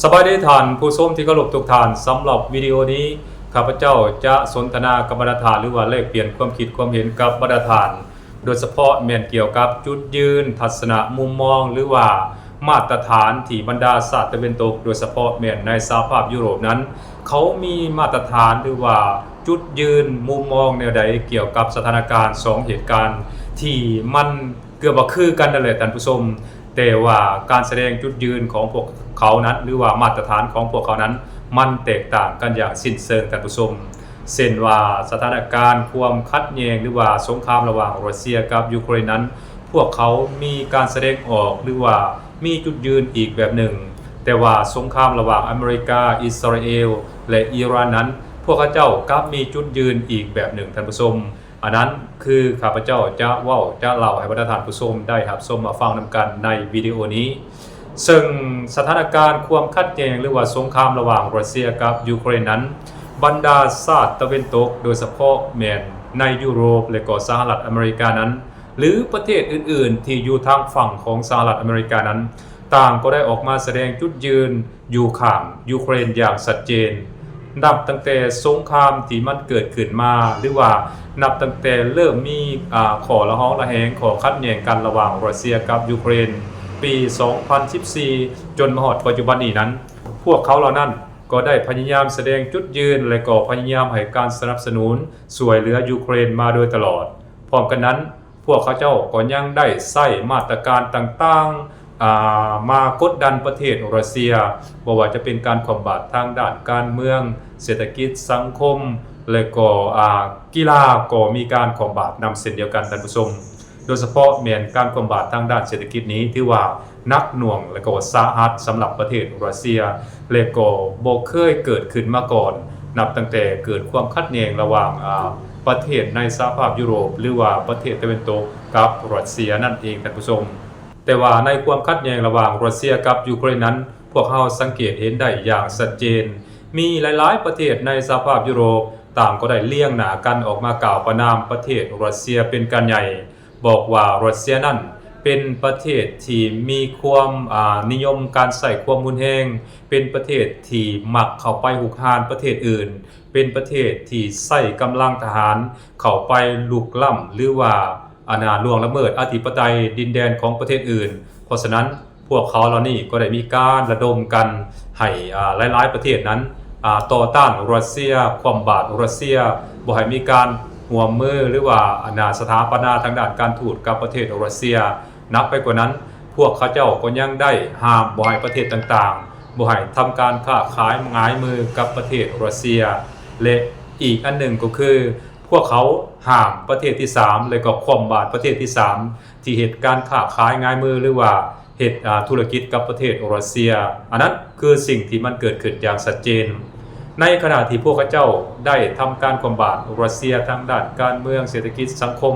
ສະບາຍດີທ່ານຜູ້ຊົມທີ່ເຄົາລົບທຸກທ່ານ, ສຳລັບວິດີໂອນີ້ ຂ້າພະເຈົ້າຈະສົນທະນາກັບບັນດາທ່ານ ຫຼືວ່າແລກປ່ຽນຄວາມຄິດຄວາມເຫັນກັບບັນດາທ່ານ ໂດຍສະເພາະແມ່ນກ່ຽວກັບຈຸດຢືນ, ທັດສະນະມຸມມອງ ຫຼືວ່າມາດຕະຖານທີ່ບັນດາຊາດຕາເວັນຕົກ, ໂດຍສະເພາະແມ່ນໃນສະຫະພາບຢູໂຣບນັ້ນ ເຂົາມີມາດຕະຖານ ຫຼືວ່າຈຸດຢືນ, ມຸມມອງແນວໃດກ່ຽວກັບສະຖານະການສອງເຫດການທີ່ມັນ ເກືອບວ່າຄືກັນນັ້ນແຫຼະທ່ານຜູ້ຊົມ, ແຕ່ວ່າການສະແດງຈຸດຢືນຂອງພວກເຂົານັ້ນ ຫຼືວ່າມາດຕະຖານຂອງພວກເຂົານັ້ນ ມັນແຕກຕ່າງກັນຢ່າງສິ້ນເຊີງທ່ານຜູ້ຊົມ. ເຊັ່ນວ່າສະຖານະການຄວາມຂັດແຍ່ງ ຫຼືວ່າສົງຄາມລະຫວ່າງຣັດເຊຍກັບຢູເຄຣນນັ້ນ ພວກເຂົາມີການສະແດງອອກ ຫຼືວ່າມີຈຸດຢືນອີກແບບໜຶ່ງ, ແຕ່ວ່າສົງຄາມລະຫວ່າງອາເມລິກາ, ອິດສະຣາເອລ ແລະ ອີຣານນັ້ນ ພວກເຂົາເຈົ້າກັບມີຈຸດຢືນອີກແບບໜຶ່ງທ່ານຜູ້ຊົມ. ອັນນັ້ນຄືຂ້າພະເຈົ້າຈະເວົ້າຈະເລົ່າໃຫ້ບັນດາທ່ານຜູ້ຊົມໄດ້ຮັບຊົມມາຟັງນຳກັນໃນວິດີໂອນີ້. ເຊິ່ງສະຖານະການຄວາມຂັດແຍ່ງ ຫຼືວ່າສົງຄາມລະຫວ່າງຣັດເຊຍກັບຢູເຄຣນນັ້ນ ບັນດາຊາດຕາເວັນຕົກ ໂດຍສະເພາະແມ່ນໃນຢູໂຣບ ແລະ ກໍສະຫະລັດອາເມລິການັ້ນ ຫຼືປະເທດອື່ນໆທີ່ຢູ່ທາງຝັ່ງຂອງສະຫະລັດອາເມລິການັ້ນ ຕ່າງກໍໄດ້ອອກມາສະແດງຈຸດຢືນຢູ່ຂ້າງຢູເຄຣນຢ່າງຊັດເຈນ. ນັບຕັ້ງແຕ່ສົງຄາມທີ່ມັນເກີດຂຶ້ນມາ ຫຼືວ່ານັບຕັ້ງແຕ່ເລີ່ມມີ ອາ ຂໍ້ລະຫອງລະແຫງ, ຂໍ້ຂັດແຍ່ງກັນລະຫວ່າງຣັດເຊຍກັບຢູເຄຣນ ປີສອງພັນສິບສີ່ ຈົນມາຮອດປັດຈຸບັນນີ້ນັ້ນ, ພວກເຂົາເຫຼົ່ານັ້ນກໍໄດ້ພະຍາຍາມສະແດງຈຸດຢືນ ແລະ ກໍພະຍາຍາມໃຫ້ການສະໜັບສະໜູນຊ່ວຍເຫຼືອຢູເຄຣນມາໂດຍຕະຫຼອດ. ພ້ອມກັນນັ້ນ, ພວກເຂົາເຈົ້າກໍຍັງໄດ້ໃຊ້ມາດຕະການຕ່າງໆ ອາ ມາກົດດັນປະເທດຣັດເຊຍ, ບໍ່ວ່າຈະເປັນການຄວ່ຳບາດທາງດ້ານການເມືອງ, ເສດຖະກິດ, ສັງຄົມ ແລະ ກໍ ອາ ກິລາກໍມີການຄວ່ຳບາດນຳເຊັ່ນດຽວກັນທ່ານຜູ້ຊົມ. ໂດຍສະເພາະແມ່ນການຄວ່ຳບາດທາງດ້ານເສດຖະກິດນີ້ ຖືວ່າໜັກໜ່ວງ ແລະ ກໍສາຫັດສຳລັບປະເທດຣັດເຊຍ ແລະ ກໍບໍ່ເຄີຍເກີດຂຶ້ນມາກ່ອນ ນັບຕັ້ງແຕ່ເກີດຄວາມຂັດແຍ່ງລະຫວ່າງ ອາ ປະເທດໃນສະຫະພາບຢູໂຣບ ຫຼືວ່າປະເທດຕາເວັນຕົກກັບຣັດເຊຍນັ້ນເອງທ່ານຜູ້ຊົມ. ແຕ່ວ່າໃນຄວາມຂັດແຍ່ງລະຫວ່າງຣັດເຊຍກັບຢູເຄຣນນັ້ນ ພວກເຮົາສັງເກດເຫັນໄດ້ຢ່າງຊັດເຈນ, ມີຫຼາຍໆປະເທດໃນສະຫະພາບຢູໂຣບຕ່າງກໍໄດ້ລຽງໜ້າກັນອອກມາກ່າວປະນາມປະເທດຣັດເຊຍເປັນການໃຫຍ່, ບອກວ່າຣັດເຊຍນັ້ນເປັນປະເທດທີ່ມີຄວາມ ອາ ນິຍົມການໃຊ້ຄວາມຮຸນແຮງ, ເປັນປະເທດທີ່ມັກເຂົ້າໄປຮຸກຮານປະເທດອື່ນ, ເປັນປະເທດທີ່ໃຊ້ກຳລັງທະຫານເຂົ້າໄປລຸກລ້ຳ ຫຼືວ່າ ອານາ ລ່ວງລະເມີດອະທິປະໄຕດິນແດນຂອງປະເທດອື່ນ. ເພາະສະນັ້ນ, ພວກເຂົາເຫຼົ່ານີ້ກໍໄດ້ມີການລະດົມກັນໃຫ້ ອາ ຫຼາຍໆປະເທດນັ້ນ ອາ ຕໍ່ຕ້ານຣັດເຊຍ, ຄວ່ຳບາດຣັດເຊຍ, ບໍ່ໃຫ້ມີການຮ່ວມມື ຫຼືວ່າ ອານາ ສະຖາປະນາທາງດ້ານການທູດກັບປະເທດຣັດເຊຍ. ໜັກໄປກວ່ານັ້ນ, ພວກເຂົາເຈົ້າກໍຍັງໄດ້ຫ້າມບໍ່ໃຫ້ປະເທດຕ່າງໆ ບໍ່ໃຫ້ທຳການຄ້າຂາຍຫງາຍມືກັບປະເທດຣັດເຊຍ ແລະ ອີກອັນໜຶ່ງກໍຄື ພວກເຂົາຫ້າມປະເທດທີສາມ ແລະ ກໍຄວ່ຳບາດປະເທດທີສາມ ທີ່ເຮັດການຄ້າຂາຍຫງາຍມື ຫຼືວ່າເຮັດ ອາ ທຸລະກິດກັບປະເທດຣັດເຊຍ. ອັນນັ້ນຄືສິ່ງທີ່ມັນເກີດຂຶ້ນຢ່າງຊັດເຈນ. ໃນຂະນະທີ່ພວກເຂົາເຈົ້າໄດ້ທຳການຄວ່ຳບາດຣັດເຊຍທາງດ້ານການເມືອງ, ເສດຖະກິດ, ສັງຄົມ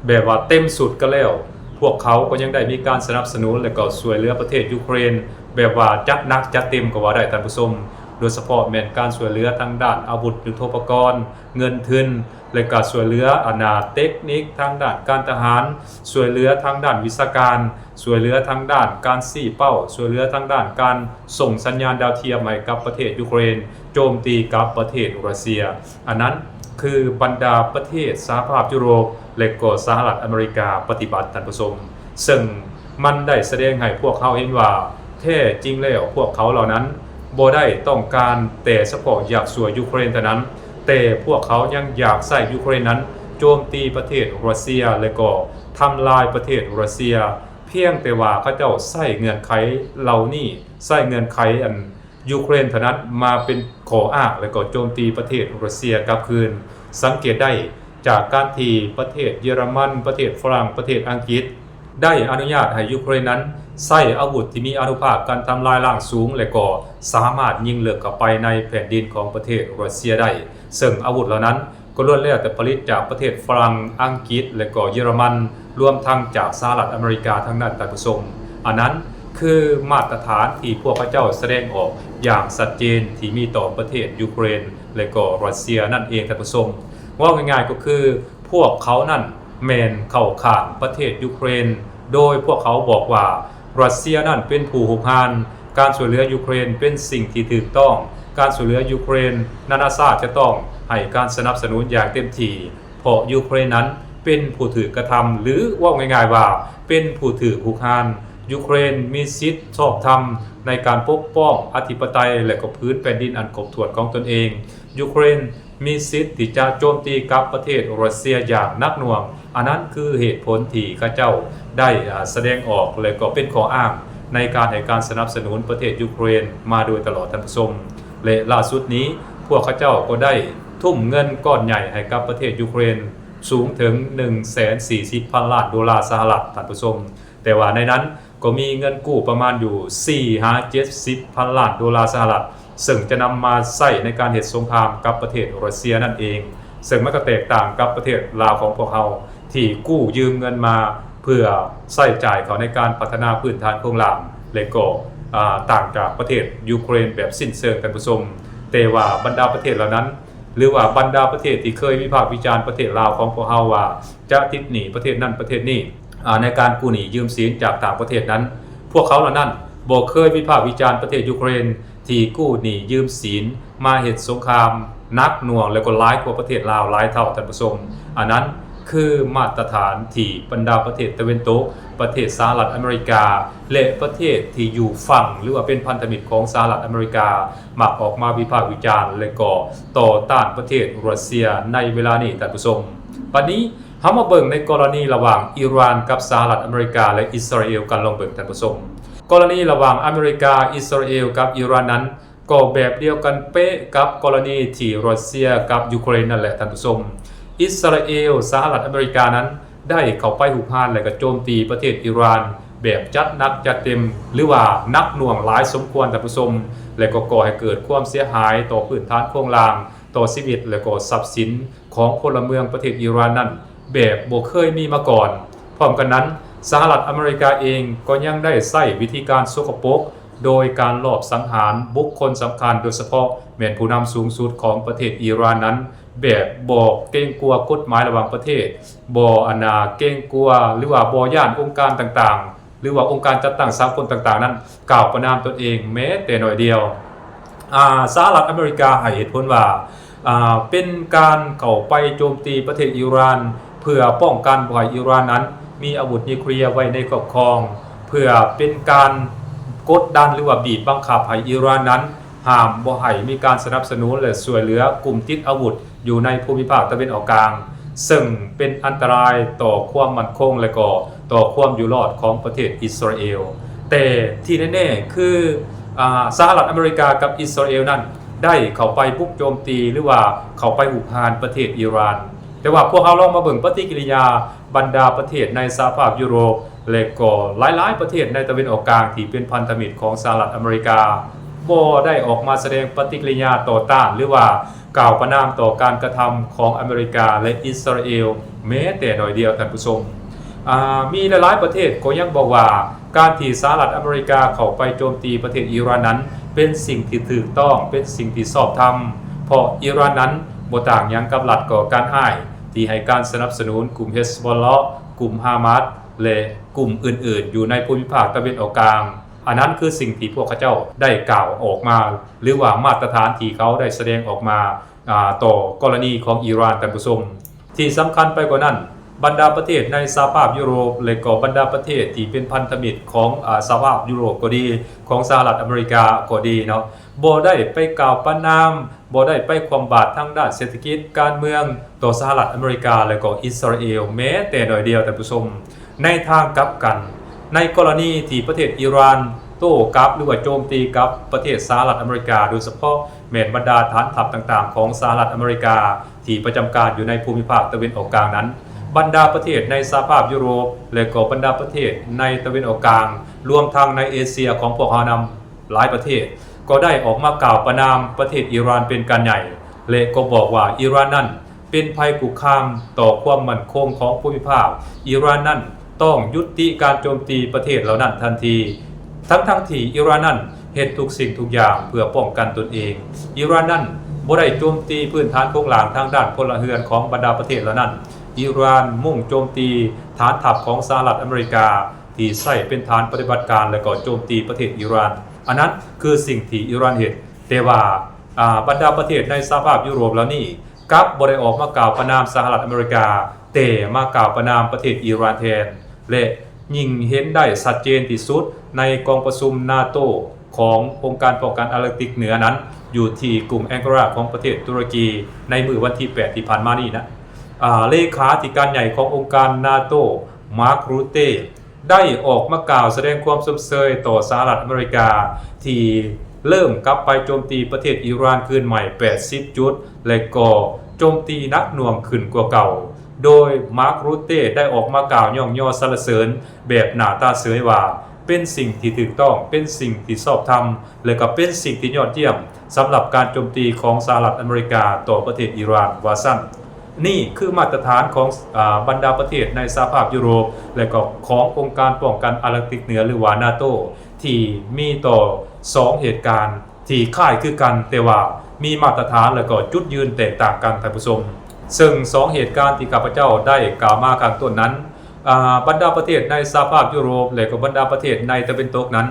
ແບບວ່າເຕັມຊຸດກັນແລ້ວ, ພວກເຂົາກໍຍັງໄດ້ມີການສະໜັບສະໜູນ ແລະ ກໍຊ່ວຍເຫຼືອປະເທດຢູເຄຣນ ແບບວ່າຈັດໜັກຈັດເຕັມກໍວ່າໄດ້ທ່ານຜູ້ຊົມ, ໂດຍສະເພາະແມ່ນການຊ່ວຍເຫຼືອທາງດ້ານອາວຸດຍຸດໂທປະກອນ, ເງິນທຶນ ແລະ ກະຊ່ວຍເຫຼືອອານາເຕັກນິກທາງດ້ານການທະຫານ, ຊ່ວຍເຫຼືອທາງດ້ານວິຊາການ, ຊ່ວຍເຫຼືອທາງດ້ານການຊີ້ເປົ້າ, ຊ່ວຍເຫຼືອທາງດ້ານການສົ່ງສັນຍານດາວທຽມໃຫ້ກັບປະເທດຢູເຄຣນ ໂຈມຕີກັບປະເທດຣັດເຊຍ. ອັນນັ້ນຄືບັນດາປະເທດສະຫະພາບຢູໂຣບ ແລະ ກໍສະຫະລັດອາເມລິກາປະຕິບັດ, ທ່ານຜູ້ຊົມ. ເຊິ່ງມັນໄດ້ສະແດງໃຫ້ພວກເຮົາເຫັນວ່າ ແທ້ຈິງແລ້ວພວກເຂົາເຫຼົ່ານັ້ນບໍ່ໄດ້ຕ້ອງການແຕ່ສະເພາະຢາກຊ່ວຍຢູເຄຣນເທົ່ານັ້ນ, ແຕ່ພວກເຂົາຍັງຢາກໃຊ້ຢູເຄຣນນັ້ນໂຈມຕີປະເທດຣັດເຊຍ ແລະ ກໍທຳລາຍປະເທດຣັດເຊຍ, ພຽງແຕ່ວ່າເຂົາເຈົ້າໃຊ້ເງື່ອນໄຂເຫຼົ່ານີ້, ໃຊ້ເງື່ອນໄຂອັນ ຢູເຄຣນເທົ່ານັ້ນມາເປັນຂໍ້ອ້າງ ແລະ ກໍໂຈມຕີປະເທດຣັດເຊຍກັບຄືນ. ສັງເກດໄດ້ຈາກການທີ່ປະເທດເຢຍລະມັນ, ປະເທດຝຣັ່ງ, ປະເທດອັງກິດ ໄດ້ອະນຸຍາດໃຫ້ຢູເຄຣນນັ້ນໃຊ້ອາວຸດທີ່ມີອານຸພາກການທຳລາຍລ້າງສູງ ແລະ ກໍສາມາດຍິງເລິກເຂົ້າໄປໃນແຜ່ນດິນຂອງປະເທດຣັດເຊຍໄດ້, ເຊິ່ງອາວຸດເຫຼົ່ານັ້ນ ກໍລ້ວນແລ້ວແຕ່ຜະລິດຈາກປະເທດຝຣັ່ງ, ອັງກິດ ແລະ ກໍເຢຍລະມັນ, ລວມທັງຈາກສະຫະລັດອາເມລິກາທັງນັ້ນ, ທ່ານຜູ້ຊົມ. ອັນນັ້ນຄືມາດຕະຖານທີ່ພວກເຂົາເຈົ້າສະແດງອອກຢ່າງຊັດເຈນທີ່ມີຕໍ່ປະເທດຢູເຄຣນ ແລະ ກໍຣັດເຊຍນັ້ນເອງ, ທ່ານຜູ້ຊົມ. ເວົ້າງ່າຍໆກໍຄື ພວກເຂົານັ້ນແມ່ນເຂົ້າຂ້າງປະເທດຢູເຄຣນ, ໂດຍພວກເຂົາບອກວ່າຣັດເຊຍນັ້ນເປັນຜູ້ຮຸກຮານ, ການຊ່ວຍເຫຼືອຢູເຄຣນເປັນສິ່ງທີ່ຖືກຕ້ອງ. ການຊ່ວຍເຫຼືອຢູເຄຣນ ນານາຊາດຈະຕ້ອງໃຫ້ການສະໜັບສະໜູນຢ່າງເຕັມທີ່ ເພາະຢູເຄຣນນັ້ນເປັນຜູ້ຖືກກະທຳ ຫຼື ເວົ້າງ່າຍໆວ່າເປັນຜູ້ຖືກຮຸກຮານ. ຢູເຄຣນມີສິດຊອບທຳໃນການປົກປ້ອງອະທິປະໄຕ ແລະ ກໍພື້ນແຜ່ນດິນອັນຄົບຖ້ວນຂອງຕົນເອງ. ຢູເຄຣນ ມີສິດທີ່ຈະໂຈມຕີກັບປະເທດຣັດເຊຍຢ່າງໜັກໜ່ວງ. ອັນນັ້ນຄືເຫດຜົນທີ່ເຂົາເຈົ້າໄດ້ ອາ ສະແດງອອກ ແລະ ກໍເປັນຂໍ້ອ້າງໃນການໃຫ້ການສະໜັບສະໜູນປະເທດຢູເຄຣນມາໂດຍຕະຫຼອດ, ທ່ານຜູ້ຊົມ. ແລະ ລ່າສຸດນີ້ ພວກເຂົາເຈົ້າກໍໄດ້ທຸ່ມເງິນກ້ອນໃຫຍ່ໃຫ້ກັບປະເທດຢູເຄຣນ ສູງເຖິງໜຶ່ງແສນສີ່ສິບພັນລ້ານໂດລາສະຫະລັດ, ທ່ານຜູ້ຊົມ. ແຕ່ວ່າໃນນັ້ນ ກໍມີເງິນກູ້ປະມານຢູ່ສີ່ຫາເຈັດສິບພັນລ້ານໂດລາສະຫະລັດ ເຊິ່ງຈະນຳມາໃຊ້ໃນການເຮັດສົງຄາມກັບປະເທດຣັດເຊຍນັ້ນເອງ, ເຊິ່ງມັນກໍແຕກຕ່າງກັບປະເທດລາວຂອງພວກເຮົາ ທີ່ກູ້ຢືມເງິນມາເພື່ອໃຊ້ຈ່າຍເຂົ້າໃນການພັດທະນາພື້ນຖານໂຄງລ່າງ ແລະ ກໍ ອາ ຕ່າງຈາກປະເທດຢູເຄຣນແບບສິ້ນເຊີງ, ທ່ານຜູ້ຊົມ. ແຕ່ວ່າບັນດາປະເທດເຫຼົ່ານັ້ນ ຫຼືວ່າບັນດາປະເທດທີ່ເຄີຍວິພາກວິຈານປະເທດລາວຂອງພວກເຮົາວ່າຈະຕິດໜີ້ປະເທດນັ້ນປະເທດນີ້ ອາ ໃນການກູ້ໜີ້ຢືມສິນຈາກຕ່າງປະເທດນັ້ນ, ພວກເຂົາເຫຼົ່ານັ້ນບໍ່ເຄີຍວິພາກວິຈານປະເທດຢູເຄຣນທີ່ກູ້ໜີ້ຢືມສິນມາເຮັດສົງຄາມໜັກໜ່ວງ ແລະ ກໍຫຼາຍກວ່າປະເທດລາວຫຼາຍເທົ່າ, ທ່ານຜູ້ຊົມ. ອັນນັ້ນຄືມາດຕະຖານທີ່ບັນດາປະເທດຕາເວັນຕົກ, ປະເທດສະຫະລັດອາເມລິກາ ແລະ ປະເທດທີ່ຢູ່ຝັ່ງ ຫຼືວ່າເປັນພັນທະມິດຂອງສະຫະລັດອາເມລິກາ ມັກອອກມາວິພາກວິຈານ ແລະ ກໍຕໍ່ຕ້ານປະເທດຣັດເຊຍໃນເວລານີ້, ທ່ານຜູ້ຊົມ. ບັດນີ້ ເຮົາມາເບິ່ງໃນກໍລະນີລະຫວ່າງອີຣານກັບສະຫະລັດອາເມລິກາ ແລະ ອິດສະຣາເອວກັນ, ລອງເບິ່ງ, ທ່ານຜູ້ຊົມ. ກໍລະນີລະຫວ່າງອາເມລິກາ, ອິດສະຣາເອວ ກັບອີຣານນັ້ນ ກໍແບບດຽວກັນເປະກັບກໍລະນີທີ່ຣັດເຊຍກັບຢູເຄຣນນັ້ນແຫຼະ, ທ່ານຜູ້ຊົມ. ອິດສະຣາເອວ, ສະຫະລັດອາເມລິການັ້ນ ໄດ້ເຂົ້າໄປຮຸກຮານ ແລະ ກໍໂຈມຕີປະເທດອີຣານແບບຈັດໜັກຈັດເຕັມ ຫຼືວ່າໜັກໜ່ວງຫຼາຍສົມຄວນ, ທ່ານຜູ້ຊົມ, ແລະ ກໍກໍ່ໃຫ້ເກີດຄວາມເສຍຫາຍຕໍ່ພື້ນຖານໂຄງລ່າງ, ຕໍ່ຊີວິດ ແລະ ກໍຊັບສິນຂອງພົນລະເມືອງປະເທດອີຣານນັ້ນແບບບໍ່ເຄີຍມີມາກ່ອນ. ພ້ອມກັນນັ້ນ, ສະຫະລັດອາເມລິກາເອງກໍຍັງໄດ້ໃຊ້ວິທີການສົກກະປົກ ໂດຍການລອບສັງຫານບຸກຄົນສຳຄັນ, ໂດຍສະເພາະແມ່ນຜູ້ນຳສູງສຸດຂອງປະເທດອີຣານນັ້ນ ແບບບໍ່ເກງກົວກົດໝາຍລະຫວ່າງປະເທດ, ບໍ່ ອັນນ່າ ເກງກົວ ຫຼືວ່າບໍ່ຢ້ານອົງການຕ່າງໆ ຫຼືວ່າອົງການຈັດຕັ້ງສາກົນຕ່າງໆນັ້ນ ກ່າວປະນາມຕົນເອງແມ້ແຕ່ໜ້ອຍດຽວ. ອາ ສະຫະລັດອາເມລິກາໃຫ້ເຫດຜົນວ່າ ອາ ເປັນການເຂົ້າໄປໂຈມຕີປະເທດອີຣານ ເພື່ອປ້ອງກັນບໍ່ໃຫ້ອີຣານນັ້ນມີອາວຸດນິວເຄລຍໄວ້ໃນຄອບຄອງ, ເພື່ອເປັນການກົດດັນ ຫຼືວ່າບີບບັງຄັບໃຫ້ອີຣານນັ້ນ ຫ້າມບໍ່ໃຫ້ມີການສະໜັບສະໜູນ ແລະ ຊ່ວຍເຫຼືອກຸ່ມຕິດອາວຸດຢູ່ໃນພູມິພາກຕາເວັນອອກກາງ, ເຊິ່ງເປັນອັນຕະລາຍຕໍ່ຄວາມໝັ້ນຄົງ ແລະ ກໍຕໍ່ຄວາມຢູ່ລອດຂອງປະເທດອິດສະຣາເອວ. ແຕ່ທີ່ແນ່ໆ ຄື ອາ ສະຫະລັດອາເມລິກາກັບອິດສະຣາເອວນັ້ນ ໄດ້ເຂົ້າໄປບຸກໂຈມຕີ ຫຼືວ່າເຂົ້າໄປຮຸກຮານປະເທດອີຣານ. ແຕ່ວ່າພວກເຮົາລອງມາເບິ່ງປະຕິກິລິຍາບັນດາປະເທດໃນສະຫະພາບຢູໂຣບ ແລະ ກໍຫຼາຍໆປະເທດໃນຕາເວັນອອກກາງທີ່ເປັນພັນທະມິດຂອງສະຫະລັດອາເມລິກາ ບໍ່ໄດ້ອອກມາສະແດງປະຕິກິລິຍາຕໍ່ຕ້ານ ຫຼືວ່າກ່າວປະນາມຕໍ່ການກະທຳຂອງອາເມລິກາ ແລະ ອິດສະຣາເອວແມ້ແຕ່ໜ້ອຍດຽວ, ທ່ານຜູ້ຊົມ. ອາ ມີຫຼາຍໆປະເທດກໍຍັງບອກວ່າ ການທີ່ສະຫະລັດອາເມລິກາເຂົ້າໄປໂຈມຕີປະເທດອີຣານນັ້ນ ເປັນສິ່ງທີ່ຖືກຕ້ອງ, ເປັນສິ່ງທີ່ຊອບທຳ, ເພາະອີຣານນັ້ນບໍ່ຕ່າງຫຍັງກັບລັດກໍ່ການຮ້າຍ ທີ່ໃຫ້ການສະໜັບສະໜູນກຸ່ມເຮັດສະບອລລາ, ກຸ່ມຮາມາສ ແລະ ກຸ່ມອື່ນໆຢູ່ໃນພູມິພາກຕາເວັນອອກກາງ. ອັນນັ້ນຄືສິ່ງທີ່ພວກເຂົາເຈົ້າໄດ້ກ່າວອອກມາ ຫຼືວ່າມາດຕະຖານທີ່ເຂົາໄດ້ສະແດງອອກມາ ອາ ຕໍ່ກໍລະນີຂອງອີຣານ, ທ່ານຜູ້ຊົມ. ທີ່ສຳຄັນໄປກວ່ານັ້ນ, ບັນດາປະເທດໃນສະຫະພາບຢູໂຣບ ແລະ ກໍບັນດາປະເທດທີ່ເປັນພັນທະມິດຂອງ ອາ ສະຫະພາບຢູໂຣບກໍດີ, ຂອງສະຫະລັດອາເມລິກາກໍດີເນາະ, ບໍ່ໄດ້ໄປກ່າວປະນາມ, ບໍ່ໄດ້ໄປຄວ່ຳບາດທາງດ້ານເສດຖະກິດ, ການເມືອງຕໍ່ສະຫະລັດອາເມລິກາ ແລະ ກໍອິດສະຣາເອວແມ້ແຕ່ໜ້ອຍດຽວ, ທ່ານຜູ້ຊົມ. ໃນທາງກັບກັນ, ໃນກໍລະນີທີ່ປະເທດອີຣານໂຕ້ກັບ ຫຼືວ່າໂຈມຕີກັບປະເທດສະຫະລັດອາເມລິກາ, ໂດຍສະເພາະແມ່ນບັນດາຖານທັບຕ່າງໆຂອງສະຫະລັດອາເມລິກາ ທີ່ປະຈຳການຢູ່ໃນພູມິພາກຕາເວັນອອກກາງນັ້ນ, ບັນດາປະເທດໃນສະຫະພາບຢູໂຣບ ແລະ ກໍບັນດາປະເທດໃນຕາເວັນອອກກາງ, ລວມທັງໃນເອເຊຍຂອງພວກເຮົານຳຫຼາຍປະເທດ ກໍໄດ້ອອກມາກ່າວປະນາມປະເທດອີຣານເປັນການໃຫຍ່ ແລະ ກໍບອກວ່າອີຣານນັ້ນ ເປັນໄພຄຸກຄາມຕໍ່ຄວາມໝັ້ນຄົງຂອງພູມິພາກ, ອີຣານນັ້ນຕ້ອງຢຸດຕິການໂຈມຕີປະເທດເຫຼົ່ານັ້ນທັນທີ, ທັງໆທີ່ອີຣານນັ້ນເຮັດທຸກສິ່ງທຸກຢ່າງເພື່ອປ້ອງກັນຕົນເອງ. ອີຣານນັ້ນບໍ່ໄດ້ໂຈມຕີພື້ນຖານໂຄງລ່າງທາງດ້ານພົນລະເຮືອນຂອງບັນດາປະເທດເຫຼົ່ານັ້ນ, ອີຣານມຸ່ງໂຈມຕີຖານທັບຂອງສະຫະລັດອາເມລິກາ ທີ່ໃຊ້ເປັນຖານປະຕິບັດການ ແລະ ກໍໂຈມຕີປະເທດອີຣານ. ອັນນັ້ນຄືສິ່ງທີ່ອີຣານເຮັດ. ແຕ່ວ່າ ອາ ບັນດາປະເທດໃນສະຫະພາບຢູໂຣບເຫຼົ່ານີ້ ກັບບໍ່ໄດ້ອອກມາກ່າວປະນາມສະຫະລັດອາເມລິກາ, ແຕ່ມາກ່າວປະນາມປະເທດອີຣານແທນ ແລະ ຍິ່ງເຫັນໄດ້ຊັດເຈນທີ່ສຸດໃນກອງປະຊຸມນາໂຕຂອງອົງການປ້ອງກັນອາກຕິກເໜືອນັ້ນ ຢູ່ທີ່ກຸງແອງກາຣາຂອງປະເທດຕຸລະກີ ໃນມື້ວັນທີແປດທີ່ຜ່ານມານີ້ນະ. ອາ ເລຂາທິການໃຫຍ່ຂອງອົງການນາໂຕ ມາກ ຣູເຕ ໄດ້ອອກມາກ່າວສະແດງຄວາມຊົມເຊີຍຕໍ່ສະຫະລັດອາເມລິກາ ທີ່ເລີ່ມກັບໄປໂຈມຕີປະເທດອີຣານຄືນໃໝ່ແປດສິບຈຸດ ແລະ ກໍໂຈມຕີໜັກໜ່ວງຂຶ້ນກວ່າເກົ່າ, ໂດຍ ມາກ ຣູເຕ ໄດ້ອອກມາກ່າວຍ້ອງຍໍສັນລະເສີນແບບໜ້າຕາເສີຍວ່າ ເປັນສິ່ງທີ່ຖືກຕ້ອງ, ເປັນສິ່ງທີ່ຊອບທຳ ແລະ ກໍເປັນສິ່ງທີ່ຍອດຢ້ຽມສຳລັບການໂຈມຕີຂອງສະຫະລັດອາເມລິກາຕໍ່ປະເທດອີຣານ ວ່າຊັ້ນ. ນີ້ຄືມາດຕະຖານຂອງ ອາ ບັນດາປະເທດໃນສະຫະພາບຢູໂຣບ ແລະ ກໍຂອງອົງການປ້ອງກັນອາກຕິກເໜືອ ຫຼືວ່າ ນາໂຕ ທີ່ມີຕໍ່ສອງເຫດການທີ່ຄ້າຍຄືກັນ ແຕ່ວ່າມີມາດຕະຖານ ແລະ ກໍຈຸດຢືນແຕກຕ່າງກັນ, ທ່ານຜູ້ຊົມ. ເຊິ່ງສອງເຫດການທີ່ຂ້າພະເຈົ້າໄດ້ກ່າວມາຂ້າງຕົ້ນນັ້ນ, ອາ ບັນດາປະເທດໃນສະຫະພາບຢູໂຣບ ແລະ ກໍບັນດາປະເທດໃນຕາເວັນຕົກນັ້ນ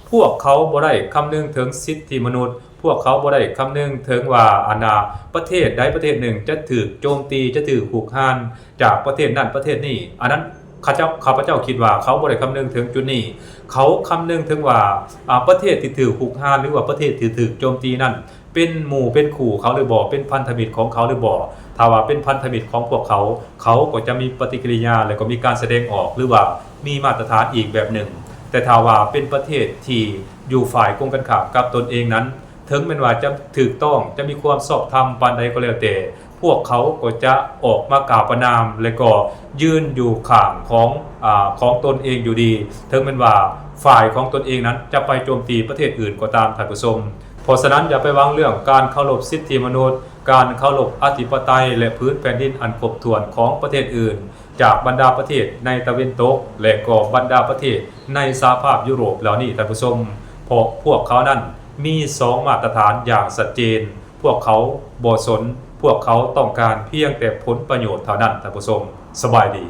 ພວກເຂົາບໍ່ໄດ້ຄຳນຶງເຖິງສິດທິມະນຸດ, ພວກເຂົາບໍ່ໄດ້ຄຳນຶງເຖິງວ່າ ອັນນ່າ ປະເທດໃດປະເທດໜຶ່ງຈະຖືກໂຈມຕີ, ຈະຖືກຮຸກຮານຈາກປະເທດນັ້ນປະເທດນີ້. ອັນນັ້ນ ຂ້າເຈົ້າ ຂ້າພະເຈົ້າຄິດວ່າເຂົາບໍ່ໄດ້ຄຳນຶງເຖິງຈຸດນີ້. ເຂົາຄຳນຶງເຖິງວ່າ ອາ ປະເທດທີ່ຖືກຮຸກຮານ ຫຼືວ່າປະເທດທີ່ຖືກໂຈມຕີນັ້ນ ເປັນໝູ່ເປັນຄູ່ເຂົາຫຼືບໍ່, ເປັນພັນທະມິດຂອງເຂົາຫຼືບໍ່. ຖ້າວ່າເປັນພັນທະມິດຂອງພວກເຂົາ, ເຂົາກໍຈະມີປະຕິກິລິຍາ ແລະ ກໍມີການສະແດງອອກ ຫຼືວ່າມີມາດຕະຖານອີກແບບໜຶ່ງ. ແຕ່ຖ້າວ່າເປັນປະເທດທີ່ຢູ່ຝ່າຍກົງກັນຂ້າມກັບຕົນເອງນັ້ນ, ເຖິງແມ່ນວ່າຈະຖືກຕ້ອງ, ຈະມີຄວາມຊອບທຳປານໃດກໍແລ້ວແຕ່, ພວກເຂົາກໍຈະອອກມາກ່າວປະນາມ ແລະ ກໍຢືນຢູ່ຂ້າງຂອງ ອາ ຂອງຕົນເອງຢູ່ດີ, ເຖິງແມ່ນວ່າຝ່າຍຂອງຕົນເອງນັ້ນຈະໄປໂຈມຕີປະເທດອື່ນກໍຕາມ, ທ່ານຜູ້ຊົມ. ເພາະສະນັ້ນ, ຢ່າໄປຫວັງເລື່ອງການເຄົາລົບສິດທິມະນຸດ, ການເຄົາລົບອະທິປະໄຕ ແລະ ພື້ນແຜ່ນດິນອັນຄົບຖ້ວນຂອງປະເທດອື່ນ ຈາກບັນດາປະເທດໃນຕາເວັນຕົກ ແລະ ກໍບັນດາປະເທດໃນສະຫະພາບຢູໂຣບເຫຼົ່ານີ້, ທ່ານຜູ້ຊົມ. ເພາະພວກເຂົານັ້ນມີສອງມາດຕະຖານຢ່າງຊັດເຈນ. ພວກເຂົາບໍ່ສົນ, ພວກເຂົາຕ້ອງການພຽງແຕ່ຜົນປະໂຫຍດເທົ່ານັ້ນ, ທ່ານຜູ້ຊົມ. ສະບາຍດີ.